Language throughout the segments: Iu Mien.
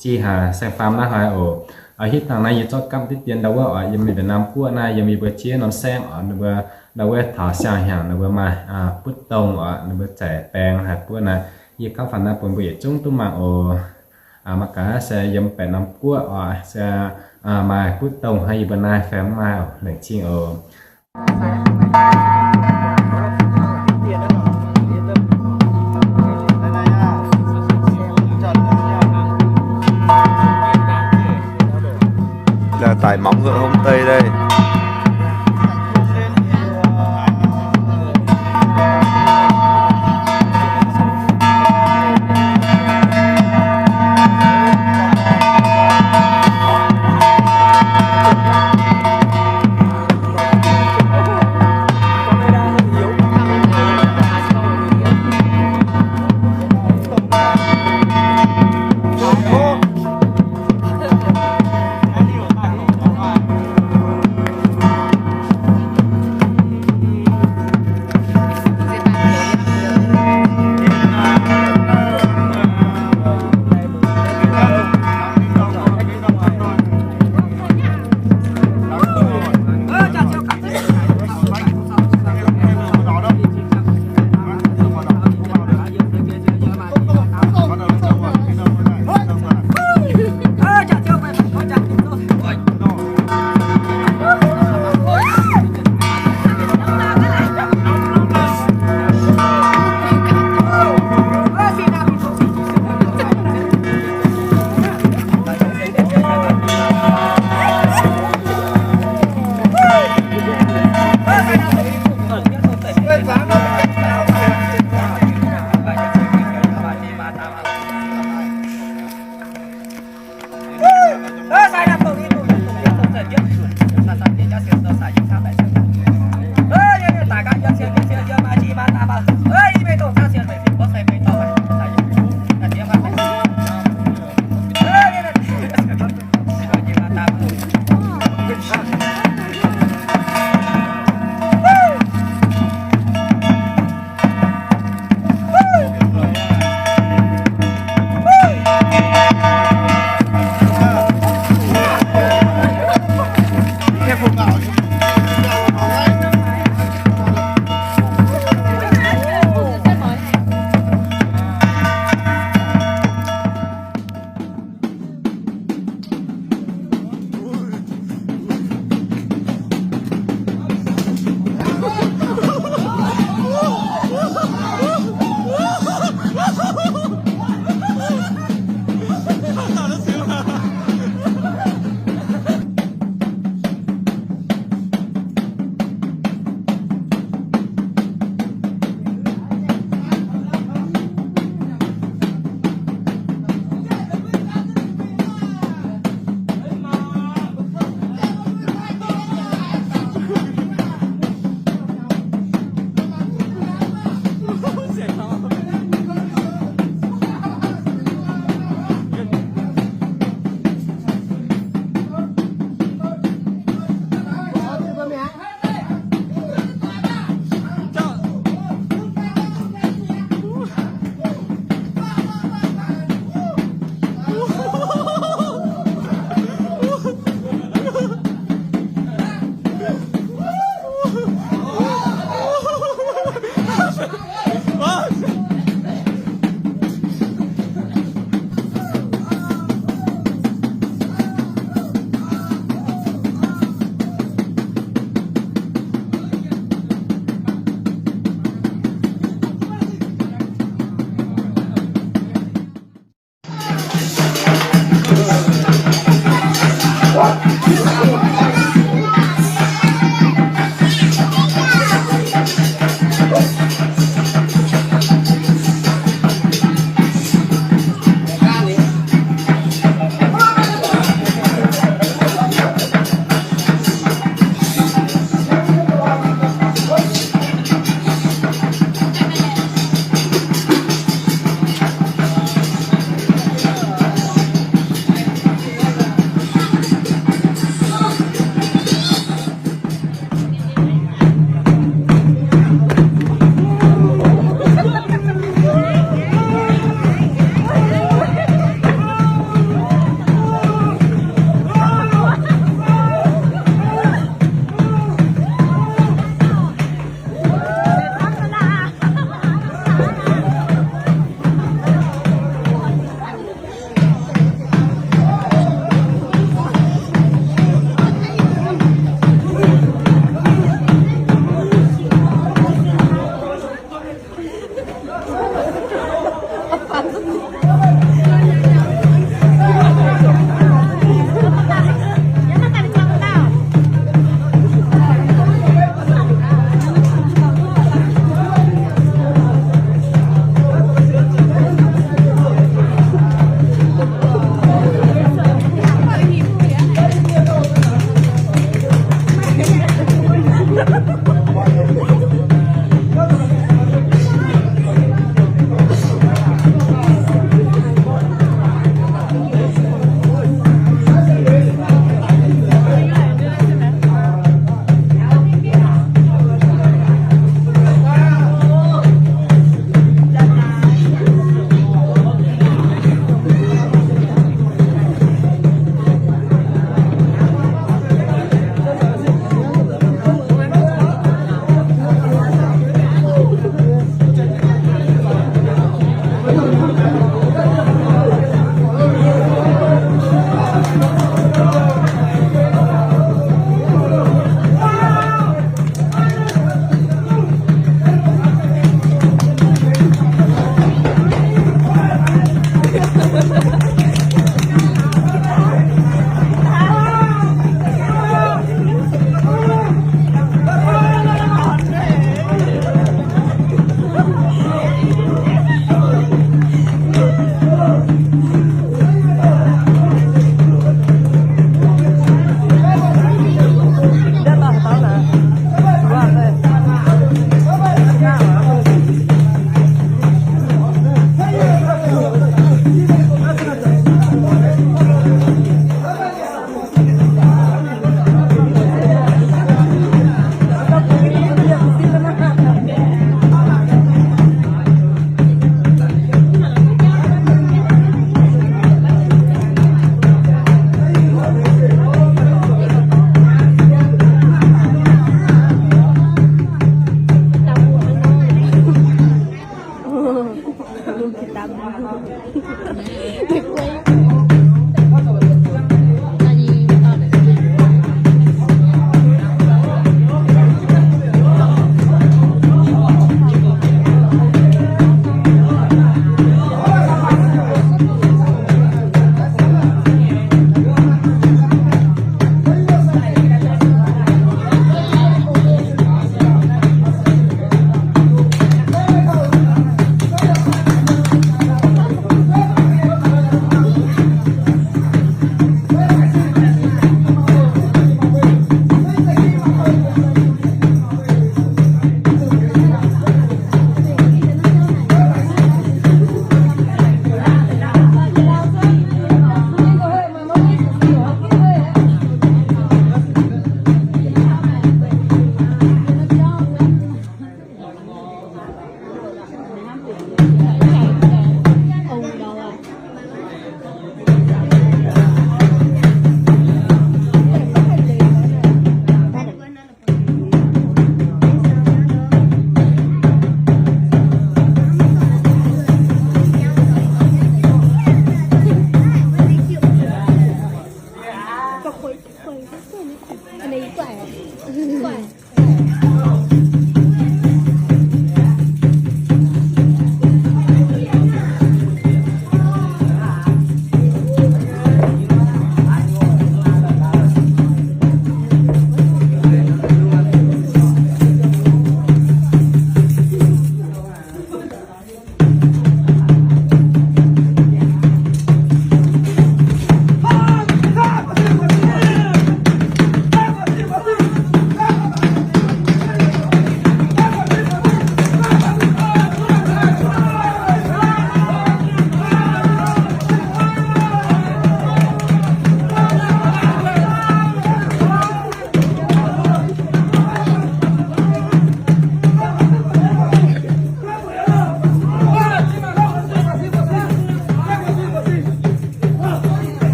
Jiex haic saeng-faam naaiv haic oc. Hitv dangh naaiv yie zorqv gapv diqv dien ndau wuov oc, yiem Việt Nam guoqv naaiv, yiem yie mbuo jiex norm saengv oc, ninh mbuo ndau wuov taux siang-hnyangx ninh mbuo maaih butv dongh oc, ninh mbuo zaic baeng haic buov naaiv. Yie gapv faanh naaiv bun mbuo yietc zungv duqv mangc oc. Mangc gaax se yiem baeqc norm guoqv oc, se maaih butv dongh hnangv yie mbuo naaiv fai mv maaih oc, laengz zingh oc. Tải móng ngựa hôm Tây đây.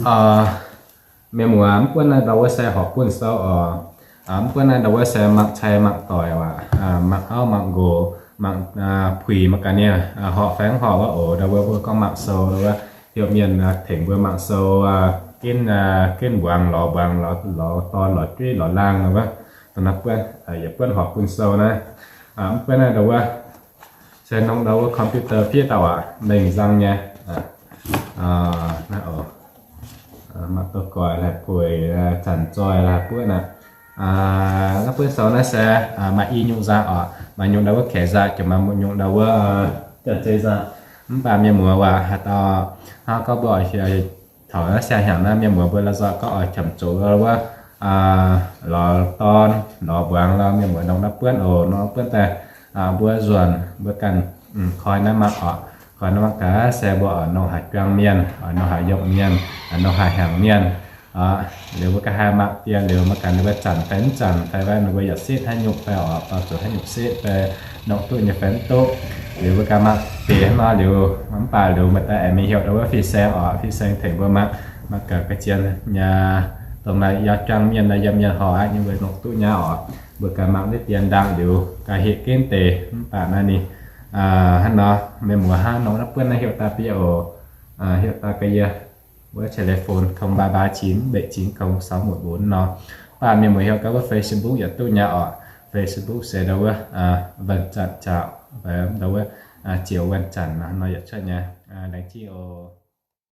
Mienh muoz, mv buonv naaiv ndau wuov se horpc buonv sou oc. Mv buonv naaiv ndau wuov se mangc cai mangc doic aac, mangc auv mangc nqox, mangc puix mangc gaax ninh horpc fai mv horpc wuov oc. Ndau wuov mbuo gorngv mangc sou ndau wuov, heuc mienh tengx mbuo mangc sou, ginv, ginv mbuangz lorz mbuangz lorz dorn lorz jueiv lorz laangh ndau wuov. Dongh naaiv buonv, yietc buonv horpc buonv sou naaiv. Mv buonv naaiv ndau wuov se nongh ndau wuov computer fiev dauh aac, mengh nzang nyei. Mangc douz-goic laaix puix, zanc zoih laaix buonv aqv. Naaiv buonv sou naaiv se maaih i nyungc nzangc oc. Maaih nyungc ndau wuov kaeqv nzangc, jomc maaih nyungc ndau wuov janx-zei nzangc. Mv baac mienh muoz waac haaix dauh hnangv gorngv mbuo oix taux naaiv siang-hnyangx naaiv, mienh muoz mbuo la'nzoih gorngv oix qamv zoux wuov lorz dorn lorz mbuangz lorz, mienh muoz nongh naaiv buonv oc. Nongh naaiv buonv daaih mbuo nzuonc mbuo ganh koi naaiv mangc oc. Koi naaiv mangc gaax se mbuo oix nongh haaix juang mienh, oix nongh haaix yopc mienh, oix nongh haaix hnyangx mienh. Liuz mbuo ganh haih mangc dien liuz mangc gaax ninh mbuo zanc fai mv zanc fai ninh mbuo yaac setv haaix nyungc fai oc, dorh zuqc haaix nyungc setv fai nongc duqv nyei fai mv duqv. Liuz mbuo ganh mangc deix hnangv nor liuz, mv baac liuz maaih deix aengx mingh heuc ndau wuov fin-saeng oc. Fin-saeng tengx mbuo mangc, mangc gaax ga'zien nyei, dongh naaiv yaac juang mienh naaiv, yiem mienh horpc aqv, ninh mbuo nongc duqv nyei oc. Mbuo ganh mangc deix dien ndaangc liuz ganh heuc ginv deix. Mv baac naaiv ninh hnangv nor, mienh muoz hnangv nor naaiv buonv naaiv heuc daaih bieqc oc. Heuc daaih ga'yie wuov telephone không ba ba chín bảy chín không sáu một bốn nor. Mv baac mienh muoz heuc gaax wuov Facebook yaac duqv nyei oc. Facebook se ndau wuov วันจันทร์ caux ndau wuov เสาร์วันจันทร์ nor, nor yaac cuotv nyei. Laengz zingh oc.